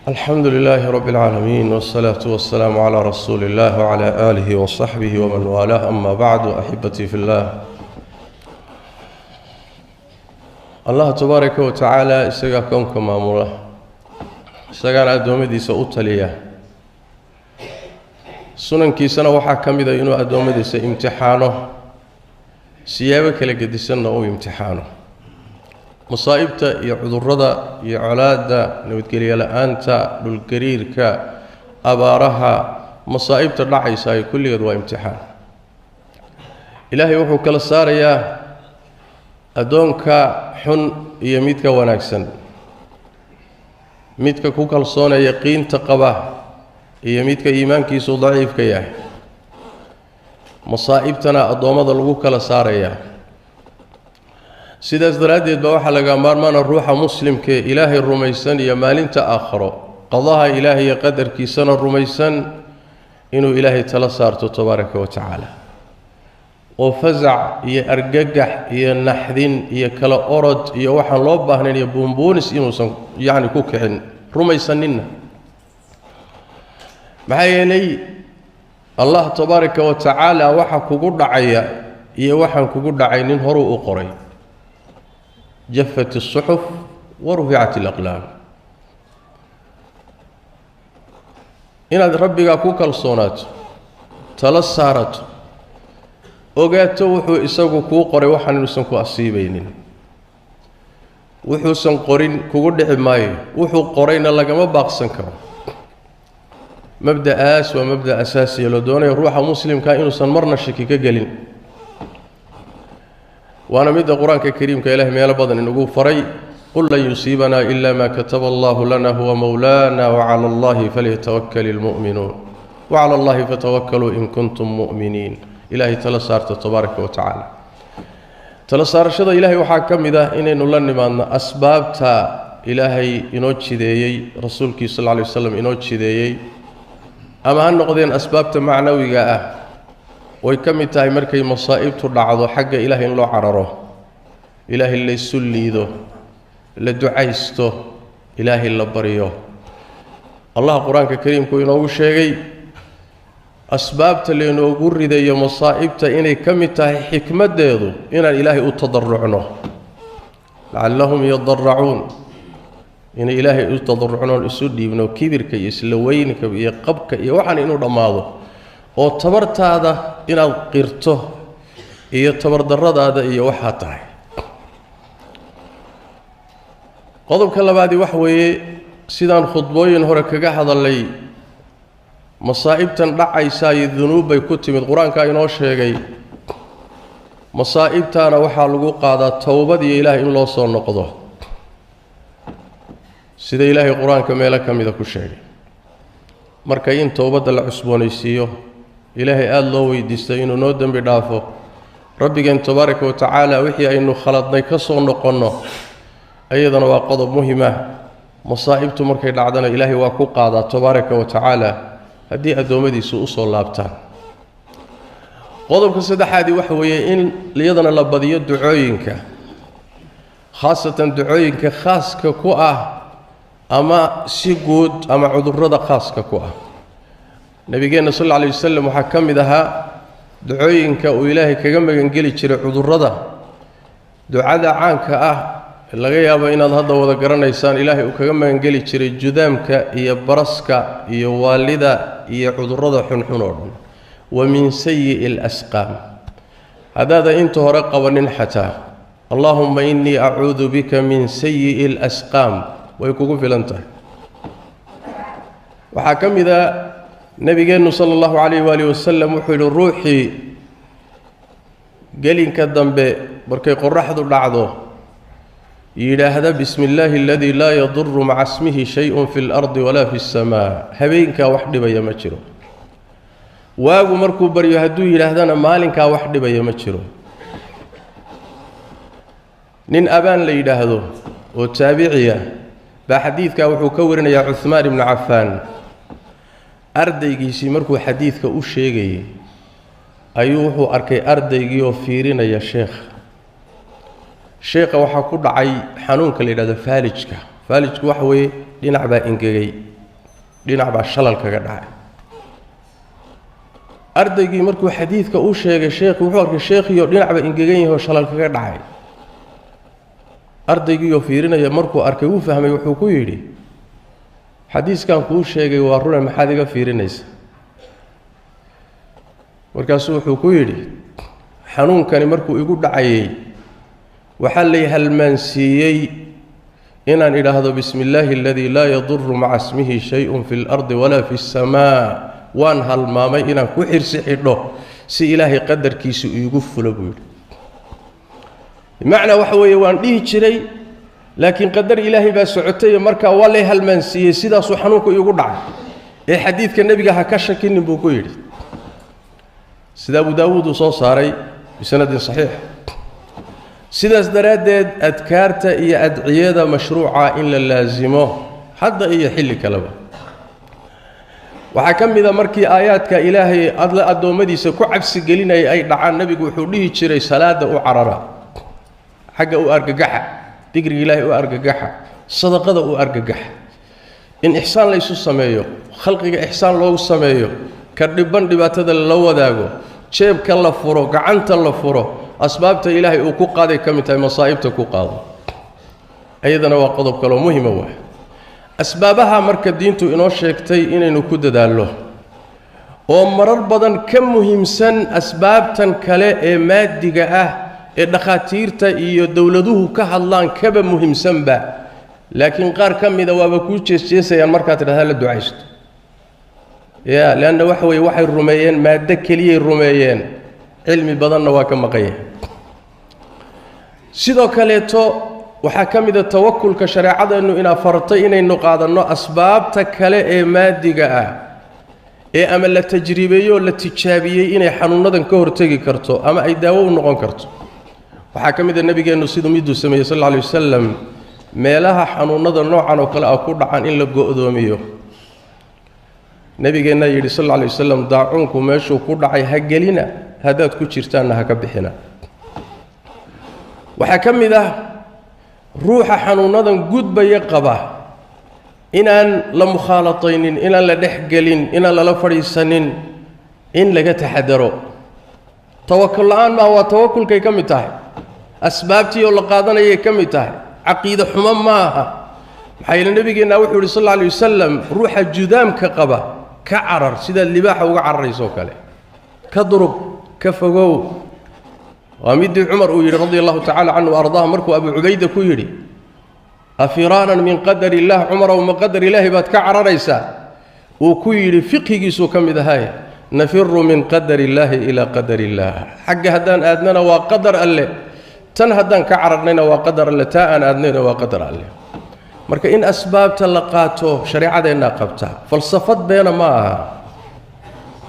الحمد لله رب العالمين، والصلاة والسلام على رسول الله وعلى آله وصحبه ومن والاه، أما بعد، أحبتي في الله، Allah tabaaraka wa tacaala isagaa kownka maamula, isagaana addoommadiisa u taliya. Sunankiisana waxaa ka mid a inuu addoommadiisa imtixaano, siyaabo kala gedisanna uu imtixaano. Masaa'ibta iyo cudurrada iyo colaadda, nabadgelyo la-aanta, dhulgariirka, abaaraha, masaa'ibta dhacaysa ay kulligeed waa imtixaan. Ilaahay wuxuu kala saarayaa addoonka xun iyo midka wanaagsan, midka ku kalsoona yaqiinta qaba iyo midka iimaankiisu daciifka yahay. Masaa'ibtana addoommada lagu kala saarayaa. Sidaas daraaddeed baa waxaa laga maarmaana ruuxa muslimkaee Ilaahay rumaysan iyo maalinta aakharo, qadaha Ilaahay iyo qadarkiisana rumaysan, inuu Ilaahay tala saarto tabaaraka wa tacaala, oo fasac iyo argagax iyo naxdin iyo kala orod iyo waxaan loo baahnayn iyo buunbuunis inuusan yacni ku kicin, rumaysaninna. Maxaa yeelay, Allah tabaaraka wa tacaala waxa kugu dhacaya iyo waxaan kugu dhacaynin horuu u qoray. Jafat الsuxuf wa ruficat alaqlaam. Inaad Rabbigaa ku kalsoonaato, tala saarato, ogaato wuxuu isagu kuu qoray waxaan inuusan ku asiibaynin, wuxuusan qorin kugu dhici maayo, wuxuu qorayna lagama baaqsan karo. Mabda'aas waa mabda' asaasiya loo doonayo ruuxa muslimkaa inuusan marna shaki ka gelin, waana midda Qur-aanka kariimka Ilahay meelo badan inagu faray: "Qul lan yusiibanaa ila ma kataba allahu lana huwa mowlaana wacala allahi falyatawakal ilmu'minuun wacala allahi fatawakkaluu in kuntum mu'miniin." Ilaahay tala saarta tabaaraka wa tacaala. Tala saarashada Ilaahay waxaa ka mid ah inaynu la nimaadno asbaabta Ilaahay inoo jideeyey, Rasuulkii sal lla lay waslam inoo jideeyey, ama ha noqdeen asbaabta macnawiga ah, way ka mid tahay markay masaa'ibtu dhacdo xagga Ilaahay in loo cararo, Ilaahay laysu liido, la ducaysto, Ilaahay la baryo. Allah Qur-aanka kariimku inoogu sheegay asbaabta laynoogu ridayo masaa'ibta inay ka mid tahay xikmaddeedu inaan Ilaahay u tadarucno, lacallahum yadaracuun, inay Ilaahay u tadarucnoon, isu dhiibno, kibirka iyo isla weynka iyo qabka iyo waxaan inuu dhammaado, oo tabartaada inaad qirto iyo tabardarradaada iyo waxaa tahay. Qodobka labaadi waxa weeye, sidaan khudbooyin hore kaga hadalnay, masaa'ibtan dhacaysaa iyo dunuub bay ku timid. Qur-aankaa inoo sheegay. Masaa'ibtaana waxaa lagu qaadaa towbad iyo Ilaahay in loo soo noqdo, sida Ilaahay Qur-aanka meelo ka mida ku sheegay. Marka in towbadda la cusboonaysiiyo, Ilaahay aada loo weydiistay inuu noo dembi dhaafo, Rabbigeen tabaaraka wa tacaala wixii aynu khaladnay ka soo noqonno, iyadana waa qodob muhima. Masaa'ibtu markay dhacdana Ilaahay waa ku qaadaa tabaaraka wa tacaala haddii addoommadiisu usoo laabtaan. Qodobka saddexaadii waxa weeye in iyadana la badiyo ducooyinka, khaasatan ducooyinka khaaska ku ah ama si guud ama cudurrada khaaska ku ah. Nabigeenna sal alla alay wasalam waxaa ka mid ahaa ducooyinka uu Ilaahay kaga magangeli jiray cudurrada ducada caanka ah, laga yaabo inaad hadda wada garanaysaan, Ilaahay uu kaga magangeli jiray judaamka iyo baraska iyo waalida iyo cudurrada xunxun oo dhan, wa min sayi'i alasqaam. Haddaadan inta hore qabanin xataa, "Allahuma innii acuudu bika min sayi'i alasqaam" way kugu filan tahay. Waxaa ka mid a Nebigeennu sala allahu calayh waalihi wasalam wuxuu yidhi: ruuxii gelinka dambe markay qoraxdu dhacdo yidhaahda "Bismi illaahi aladii laa yaduru maca ismihi shay-un fi lardi walaa fi اsamaa", habeenkaa wax dhibaya ma jiro. Waagu markuu baryo hadduu yidhaahdana, maalinkaa wax dhibaya ma jiro. Nin Abaan la yidhaahdo oo taabiciya baa xadiidkaa wuxuu ka warinayaa Cuhmaan ibnu Cafaan. Ardaygiisii markuu xadiidka u sheegayay ayuu wuxuu arkay ardaygii oo fiirinaya sheekha. Sheekha waxaa ku dhacay xanuunka la yidhahdo faalijka. Faalijku waxa weeye dhinac baa engegay. Dhinac baa shalal kaga dhacay. Ardaygii markuu xadiidka u sheegay sheekhi, wuxuu arkay sheekhiyo dhinacba engegan yahay oo shalal kaga dhacay. Ardaygiioo fiirinaya markuu arkay wuu fahmay, wuxuu ku yidhi xadiiskan kuu sheegay waa rune, maxaad iga fiirinaysa? Markaasuu wuxuu ku yidhi xanuunkani markuu igu dhacayay waxaa lay halmaansiiyey inaan idhaahdo bismi illaahi aladii laa yaduru maca ismihi shay-un fi lardi walaa fi اsamaa. Waan halmaamay inaan ku xirsi xidho si ilaahay qadarkiisu iigu fulo, buu yidhi. Bimacnaa waxa weeye waan dhihi jiray, laakiin qadar ilaahay baa socotay, markaa waa lay halmaansiiyey, sidaasuu xanuunku iigu dhacay, ee xadiidka nebiga ha ka shakinin, buu ku yidhi. Sida Abu Daawuud uu soo saaray bisanadin saxiix. Sidaas daraaddeed adkaarta iyo adciyada mashruuca in la laasimo hadda iyo xilli kaleba. Waxaa ka mid a markii aayaadka ilaahay adla addoommadiisa ku cabsi gelinaya ay dhacaan, nebigu wuxuu dhihi jiray salaada u carara, xagga u argagaxa, dikriga ilaahay u argagaxa, sadaqada u argagaxa, in ixsaan laysu sameeyo, khalqiga ixsaan loogu sameeyo, ka dhiban dhibaatada lala wadaago, jeebka la furo, gacanta la furo, asbaabta ilaahay uu ku qaaday ka mid tahay masaa'ibta ku qaado. Iyadana waa qodob kaloo muhima. Waay asbaabaha marka diintu inoo sheegtay inaynu ku dadaallo, oo marar badan ka muhiimsan asbaabtan kale ee maadiga ah ee dhakhaatiirta iyo dowladuhu ka hadlaan kaba muhiimsanba. Laakiin qaar ka mida waaba kuu jeesjeesayaan markaad tidhahda la ducaysto ya, leanna waxa weeye waxay rumeeyeen maaddo keliyay rumeeyeen, cilmi badanna waa ka maqan yahay. Sidoo kaleeto waxaa ka mid a tawakulka shareecadeennu inaa fartay inaynu qaadanno asbaabta kale ee maadiga ah ee ama la tajriibeeyo oo la tijaabiyey inay xanuunadan ka hortegi karto ama ay daawo u noqon karto. Waxaa ka mid a nebigeennu siduu miduu sameeyey sal alla alay wasalam, meelaha xanuunada noocan oo kale ah ku dhacan in la go'doomiyo. Nebigeennaa yidhi sal alla alay wasalam, daacuunku meeshuu ku dhacay ha gelina, haddaad ku jirtaanna ha ka bixina. Waxaa ka mid ah ruuxa xanuunadan gudbaya qaba inaan la mukhaalataynin, inaan la dhex gelin, inaan lala fadhiisanin, in laga taxadaro. Tawakul la'aan maaha, waa tawakulkay ka mid tahay, asbaabtii oo la qaadanayay ka mid tahay, caqiide xumo maaha. Maxaa yeele nebigeennaa wuxuu yidhi sal alla alay wasalam, ruuxa judaamka qaba ka carar sidaad libaaxa uga cararayso kale, ka durug, ka fogow. Waa midii Cumar uu yidhi radia allahu tacala canhu ardaah, markuu Abu Cubayda ku yidhi afiraaran min qadar illaah, Cumarow ma qadar ilaahi baad ka cararaysaa? Uu ku yidhi, fiqhigiisuu ka mid ahay, nafiru min qadar illaahi ilaa qadar illaah. Xagga haddaan aadnana waa qadar alle, tan haddaan ka cararnayna waa qadar alle, taa aan aadnayna waa qadar alle. Marka in asbaabta la qaato shareecadeennaa qabta, falsafad beena ma aha.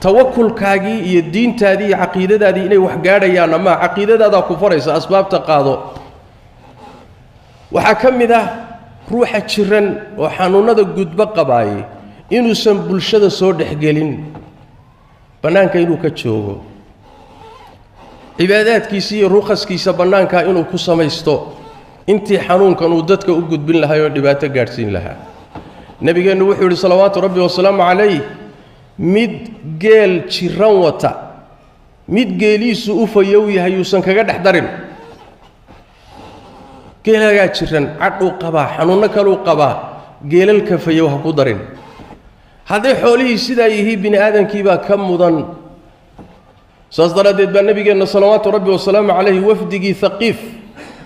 Tawakulkaagii iyo diintaadii iyo caqiidadaadii inay wax gaadhayaanna maa, caqiidadaadaa ku faraysa asbaabta qaado. Waxaa ka mid ah ruuxa jiran oo xanuunnada gudbo qabaayey inuusan bulshada soo dhexgelin, bannaanka inuu ka joogo, cibaadaadkiisa iyo rukaskiisa bannaankaa inuu ku samaysto, intii xanuunkan uu dadka u gudbin lahay oo dhibaato gaadhsiin lahaa. Nebigeennu wuxuu yidhi salawaatu rabbi wasalaamu calayh, mid geel jiran wata mid geeliisu u fayow yahay yuusan kaga dhex darin. Geelagaa jiran, cadhuu qabaa, xanuunno kaluu qabaa, geelalka fayow ha ku darin. Hadday xoolihii sidaa yihiin, bini aadamkiibaa ka mudan. Saas daraaddeed baa nebigeenna salawaatu rabbi wasalaamu calayhi wafdigii Haqiif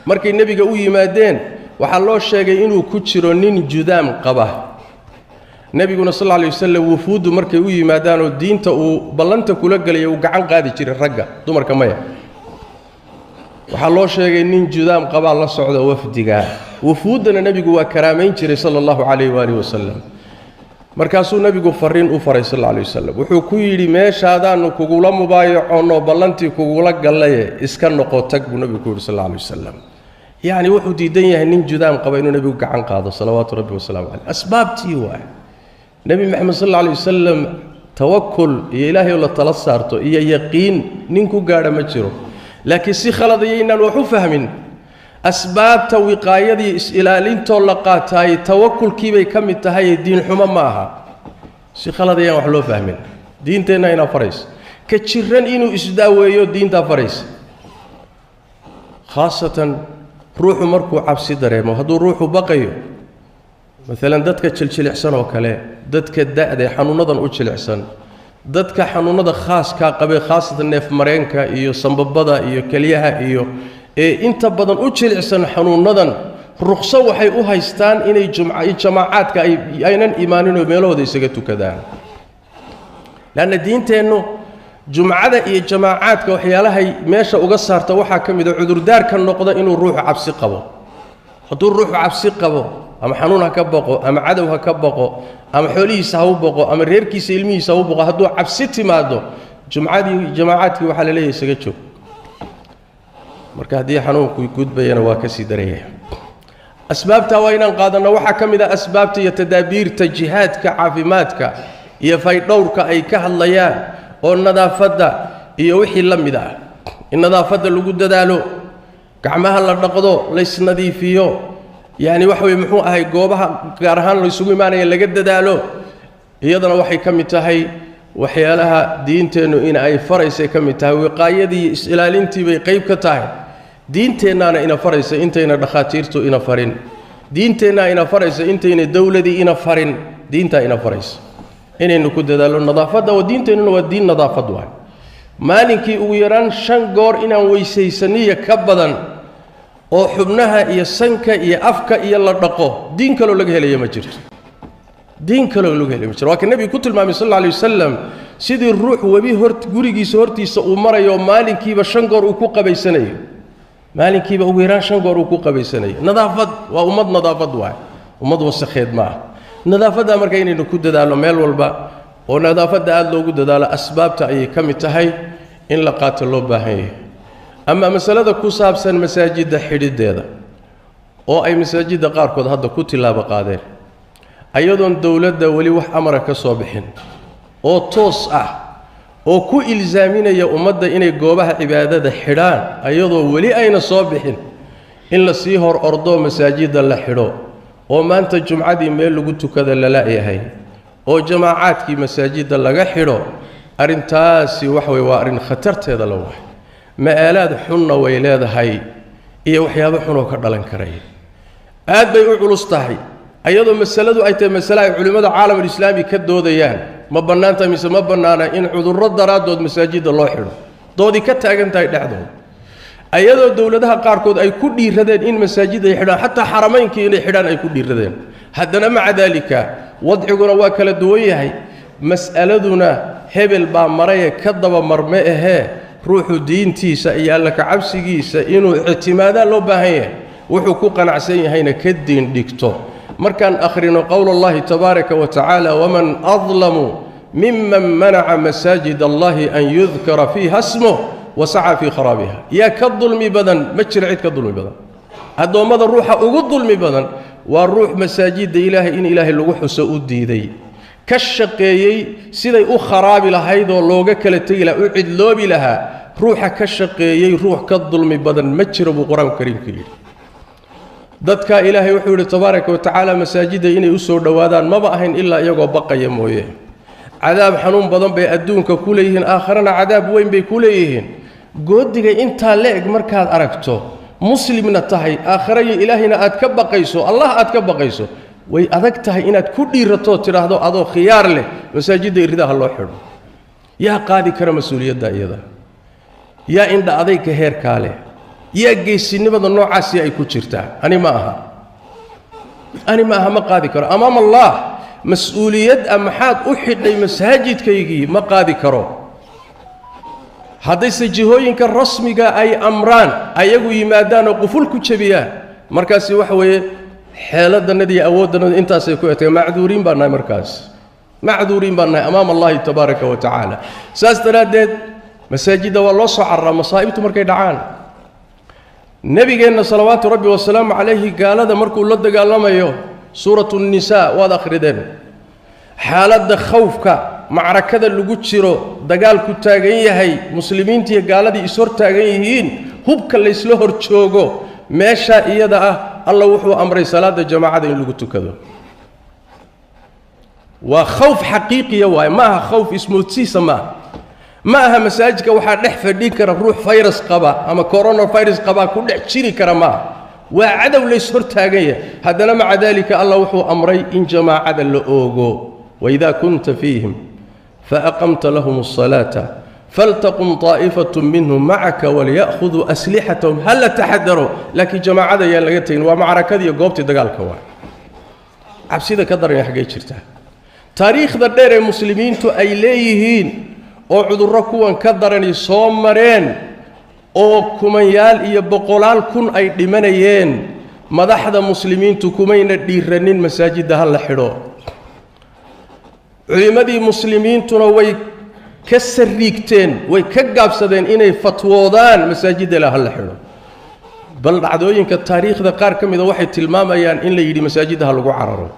markay nebiga u yimaadeen waxaa loo sheegay inuu ku jiro nin judaam qaba. Nebiguna sal alla alay wasalam wufuuddu markay u yimaadaanoo diinta uu ballanta kula gelaya uu gacan qaadi jiray ragga, dumarka maya. Waxaa loo sheegay nin judaam qabaa la socda wafdiga. Wufuuddana nebigu waa karaamayn jiray sala allahu calayh waalihi wasalam. Markaasuu nebigu fariin u faray sal alla alay wasalam, wuxuu ku yidhi meeshaadaannu kugula mubaayacoonno, ballantii kugula gallaye, iska noqo, tag, buu nebigu ku yidhi sal alla alay wasalam. Yacni wuxuu diidan yahay nin judaam qaba inuu nebigu gacan qaado salawaatu rabbi wasalaamu caleyh. Asbaabtii waay. Nebi Maxamed sal alla alay wasalam tawakul iyo ilaahay oo la tala saarto iyo yaqiin nin ku gaadha ma jiro, laakiin si khalad ayaynaan wax u fahmin. Asbaabta wiqaayadii is-ilaalintoo la qaataayey tawakulkiibay ka mid tahay, diin xumo ma aha. Si khalad ayaan wax loo fahmin, diinteenna inaa faraysa. Ka jiran inuu isdaaweeyo diintaa faraysa. Khaasatan ruuxu markuu cabsi dareemo, hadduu ruuxu baqayo, maalan dadka jiljilicsan oo kale, dadka da'da xanuunadan u jilicsan, dadka xanuunada khaaskaa qabee, khaasatan neefmareenka iyo sambabada iyo kelyaha iyo ee inta badan u jilicsan xanuunadan, ruqso waxay u haystaan inay jamaacaadka aynan imaaninoo meelahooda isaga tukadaan. Leanna diinteennu jumcada iyo jamaacaadka waxyaalahay meesha uga saarta waxaa ka mid a cudurdaarka noqda inuu ruuxu cabsi qabo. Hadduu ruuxu cabsi qabo, ama xanuun ha ka baqo, ama cadow ha ka baqo, ama xoolihiisa ha u baqo, ama reerkiisa ilmihiisa ha u baqo, hadduu cabsi timaado jumcadii jamaacaadkii waxaa la leeyahay isaga joog. Marka haddii xanuunku gudbayana waa ka sii daraya. Asbaabtaa waa inaan qaadanno. Waxaa ka mid ah asbaabta iyo tadaabiirta jihaadka caafimaadka iyo faydhowrka ay ka hadlayaan oo nadaafadda iyo wixii la mid ah, in nadaafadda lagu dadaalo, gacmaha la dhaqdo, laysnadiifiyo, yacni waxa weye muxuu ahay goobaha gaar ahaan laysugu imaanaya laga dadaalo. Iyadana waxay ka mid tahay waxyaalaha diinteennu in ay faraysay ka mid tahay, wiqaayadii iyo is-ilaalintii bay qayb ka tahay. Diinteennaana ina faraysa intayna dhakhaatiirtu ina farin, diinteennaa ina faraysa intayna dowladii ina farin, diintaa ina faraysa inaynu ku dadaallo nadaafadda. Oo diinteennuna waa diin nadaafad waay. Maalinkii ugu yaraan 5 goor inaan weysaysaniyo ka badan oo xubnaha iyo sanka iyo afka iyo la dhaqo, diin kaloo laga helaya ma jirto, diin kaloo laga helaya ma jirto. Waa ka nebigu ku tilmaamay sal alla alay wasalam sidii ruux webi hor gurigiisa hortiisa uu marayo, maalinkiiba 5 goor uu ku qabaysanayo, maalinkiiba ugu yaraan 5 goor uu ku qabaysanayo. Nadaafad waa ummad nadaafad waay, ummad wasakheed ma ah. Nadaafadda marka inaynu ku dadaallo meel walba oo nadaafadda aada loogu dadaalo, asbaabta ayay ka mid tahay in la qaato loo baahan yahay. Ama masalada ku saabsan masaajidda xidhiddeeda oo ay masaajidda qaarkood hadda ku tillaabo qaadeen ayadoon dowladda weli wax amara ka soo bixin oo toos ah oo ku ilsaaminaya ummadda inay goobaha cibaadada xidhaan, ayadoo weli ayna soo bixin in la sii hor ordo masaajidda la xidho, oo maanta jumcadii meel lagu tukada lala-yahay, oo jamaacaadkii masaajidda laga xidho, arrintaasi waxa weye waa arrin khatarteeda la waay. Ma'aalaad xunna way leedahay iyo waxyaabo xunoo ka dhalan karaya. Aad bay u culus tahay, ayadoo masaladu ay tahay masale ay culimmada caalamulislaami ka doodayaan, ma bannaanta mise ma bannaana in cudurro daraaddood masaajidda loo xidho, doodii ka taagan tahay dhexdooda, ayadoo dowladaha qaarkood ay ku dhiiradeen in masaajid ay xidhaan, xataa xarameynkii inay xidhaan ay ku dhiiradeen. Haddana maca daalika wadciguna waa kala duwan yahay, mas'aladuna hebel baa maraye ka daba marme ahee, ruuxu diintiisa iyo alla kacabsigiisa inuu ictimaadaa loo baahan yahay, wuxuu ku qanacsan yahayna ka diin dhigto. Markaan akhrino qowl allahi tabaaraka wa tacaala, waman adlamu miman manaca masaajid allahi an yudkara fiiha smuh wasaca fii kharaabiha, yaa ka dulmi badan? Ma jiro cid ka dulmi badan. Addoommada ruuxa ugu dulmi badan waa ruux masaajidda ilaahay in ilaahay lagu xuso u diiday, ka shaqeeyey siday u kharaabi lahayd oo looga kala tegi lahaa, u cidloobi lahaa. Ruuxa ka shaqeeyey ruux ka dulmi badan ma jiro buu Qur-aanku kariimka yidhi. Dadka ilaahay wuxuu yidhi tabaaraka wa tacaala, masaajidda inay u soo dhowaadaan maba ahayn ilaa iyagoo baqaya mooye. Cadaab xanuun badan bay adduunka ku leeyihiin, aakharana cadaab weyn bay ku leeyihiin. Goodiga intaa la-eg markaad aragto, muslimna tahay, aakhara iyo ilaahayna aad ka baqayso, allah aad ka baqayso, way adag tahay inaad ku dhiiratoo tidhaahdo adoo khiyaar leh masaajidda iridaha loo xidho. Yaa qaadi kara mas-uuliyadda iyada? Yaa indha adayga heerkaa leh? Yaa geesinimada noocaasi ay ku jirtaa? Ani ma aha, ani ma aha, ma qaadi karo. Amaam allah mas-uuliyad a maxaad u xidhay masaajidkaygii ma qaadi karo. Haddayse jihooyinka rasmiga ay amraan, ayagu yimaadaan oo quful ku jebiyaan, markaasi waxa weeye xeeladannada iyo awoodannada intaasay ku etageen. Macduuriin baan nahay markaas, macduuriin baan nahay amaam allahi tabaaraka wa tacaala. Saas daraaddeed masaajidda waa loo soo cararaa masaa'ibtu markay dhacaan. Nebigeenna salawaatu rabbi wasalaamu calayhi gaalada markuu la dagaalamayo, suuratu nnisaa waad akhrideen, xaaladda khawfka macrakada lagu jiro, dagaalku taagan yahay, muslimiintiiyo gaaladii is-hor taagan yihiin, hubka laysla hor joogo, meeshaa iyada ah alla wuxuu amray salaadda jamaacada in lagu tukado. Waa khawf xaqiiqiya waaye, ma aha khawf ismoodsiisa, maaha. Ma aha masaajidka waxaa dhex fadhin kara ruux fayrus qaba ama coronavirus qabaa ku dhex jiri kara, maaha. Waa cadow lays hortaagan yahay. Haddana maca daalika Allah wuxuu amray in jamaacada la oogo. Waidaa kunta fiihim faaqamta lahum asalaata faltaqum طaa'ifatu minhum macaka walya'khuduu aslixatahum. Ha la taxadaro, laakiin jamaacada ayaan laga tegin. Waa macrakadiiyo goobtii dagaalka. Waa cabsida ka daran xaggay jirtaa. Taariikhda dheer ee muslimiintu ay leeyihiin oo cudurro kuwan ka darani soo mareen oo kumanyaal iyo boqolaal kun ay dhimanayeen, madaxda muslimiintu kumayna dhiiranin masaajidda ha la xidho. Culimmadii muslimiintuna way ka sariigteen, way ka gaabsadeen inay fatwoodaan masaajidda la ha la xidho. Bal dhacdooyinka taariikhda qaar ka mida waxay tilmaamayaan in la yidhi masaajidda ha lagu cararo.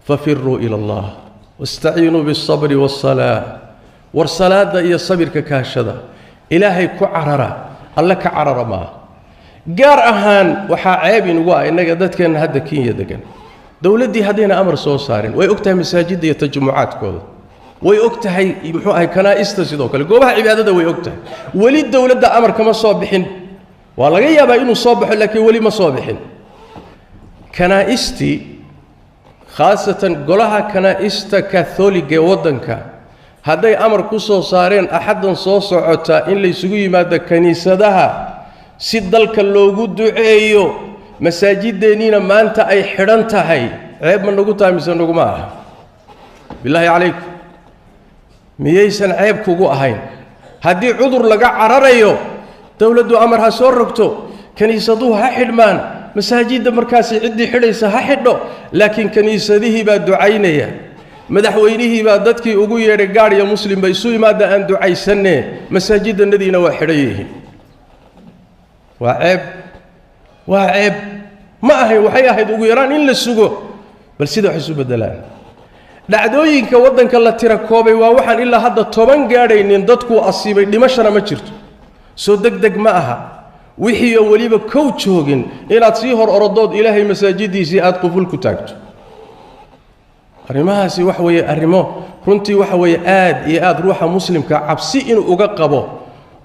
Fafiruu ila allah wastaciinuu bialsabri waalsalaa. War salaada iyo sabirka kaashada, ilaahay ku carara, alle ka carara maaha. Gaar ahaan waxaa ceeb inugu ah innaga dadkeenna hadda Kenya degan. Dowladdii haddayna amar soo saarin, way og tahay masaajidda iyo tajumucaadkooda, way og tahay muxuu ahay kanaa'ista, sidoo kale goobaha cibaadada way og tahay. Weli dowladda amar kama soo bixin. Waa laga yaabaa inuu soo baxo, laakiin weli ma soo bixin. Kanaa'istii, khaasatan golaha kanaa'ista katholiga ee waddanka, hadday amar ku soo saareen axaddan soo socota in laysugu yimaado kiniisadaha si dalka loogu duceeyo, masaajideenniina maanta ay xidhan tahay, ceeb ma nagu tahay mise naguma aha? Bilaahi calaykum, miyaysan ceeb kugu ahayn? Haddii cudur laga cararayo, dowladdu amar ha soo rogto, kiniisaduhu ha xidhmaan, masaajidda markaasi ciddii xidhaysa ha xidho. Laakiin kiniisadihii baa ducaynaya, madaxweynihii baa dadkii ugu yeedhay gaadh iyo muslimba isu imaada aan ducaysanne, masaajidannadiina waa xidhan yihiin. Waa ceeb, waa ceeb. Ma ahayn, waxay ahayd ugu yaraan in la sugo bal sida wax isu beddelaan. Dhacdooyinka waddanka la tira koobay waa waxaan ilaa hadda 10 gaadhaynin dadkuu asiibay, dhimashana ma jirto. Soo deg deg ma aha wixii oo weliba kow joogin inaad sii hor orodood ilaahay masaajiddiisii aada quful ku taagto. Arrimahaasi waxa weeye arrimo runtii waxa weeye aad iyo aad ruuxa muslimka cabsi inuu uga qabo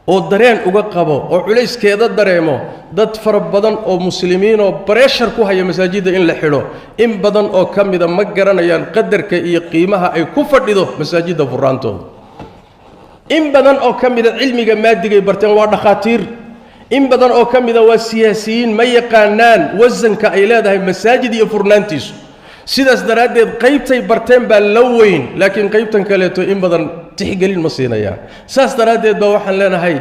oo dareen uga qabo oo culayskeeda dareemo. Dad fara badan oo muslimiinoo pressure ku haya masaajidda in la xidho, in badan oo ka mida ma garanayaan qadarka iyo qiimaha ay ku fadhido masaajidda furaantooda. In badan oo ka mida cilmiga maadigay barteen, waa dhakhaatiir. In badan oo ka mida waa siyaasiyiin, ma yaqaanaan wasanka ay leedahay masaajid iyo furnaantiisu. Sidaas daraaddeed qaybtay barteen baa la weyn, laakiin qaybtan kaleeto in badan tixgelin ma siinayaan. Saas daraaddeed baa waxaan leenahay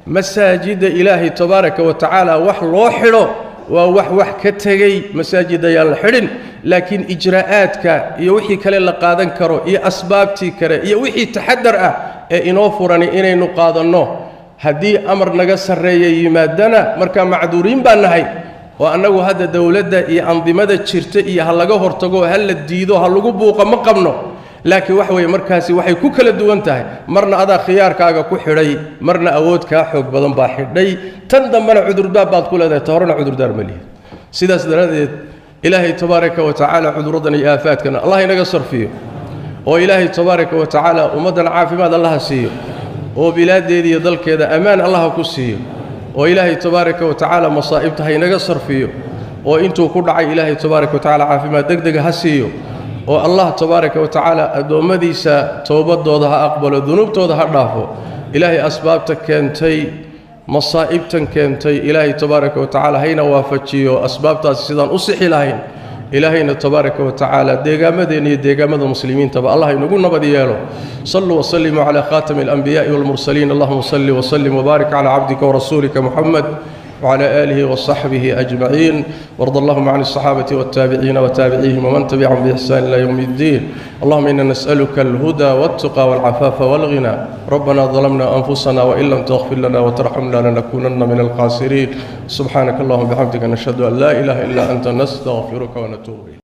masaajidda ilaahay tabaaraka wa tacaala wax loo xidho waa wax ka tegey. Masaajid ayaan la xidhin, laakiin ijraa'aadka iyo wixii kale la qaadan karo iyo asbaabtii kale iyo wixii taxadar ah ee inoo furani inaynu qaadanno. Haddii amar naga sarreeya yimaadana, markaa macduuriin baan nahay oo annagu hadda dowladda iyo andimada jirta iyo ha laga hortago, ha la diido, ha lagu buuqo ma qabno. Laakiin waxa weeye markaasi waxay ku kala duwan tahay, marna adaa khiyaarkaaga ku xidhay, marna awood kaa xoog badan baa xidhay. Tan dambena cudurdaar baad ku leedahay, ta horena cudurdaar ma lihi. Sidaas daraaddeed ilaahay tabaaraka wa tacaala cudurradan iyo aafaadkana allah inaga sarfiyo, oo ilaahay tabaaraka wa tacaala ummaddan caafimaad allaha siiyo, oo bilaaddeeda iyo dalkeeda ammaan allaha ku siiyo, oo ilaahay tabaaraka wa tacaala masaa'ibta ha inaga sarfiyo, oo intuu ku dhacay ilaahay tabaaraka wa tacaala caafimaad degdega ha siiyo, oo allah tabaaraka wa tacaala addoommadiisa towbadooda ha aqbalo, dunuubtooda ha dhaafo. Ilaahay asbaabta keentay masaa'ibtan keentay ilaahay tabaaraka wa tacaala hayna waafajiyo asbaabtaasi sidaan u sixi lahayn. Ilaahayna tabaaraka wa tacaala deegaamadeenna iyo deegaamada muslimiintaba allah inagu nabad yeelo. Saluu wasallimuu calaa khaatami alanbiya'i walmursaliin. Allahuma salli wasallim wbaarik calaa cabdika warasuulika muxamed وعلى آله وصحبه أجمعين، وارض اللهم عن الصحابة والتابعين وتابعيهم ومن تبعهم بإحسان إلى يوم الدين. اللهم إنا نسألك الهدى والتقى والعفاف والغنى. ربنا ظلمنا أنفسنا وإن لم تغفر لنا وترحمنا لنكونن من الخاسرين. سبحانك اللهم وبحمدك، نشهد أن لا إله إلا أنت، نستغفرك ونتوب إليك.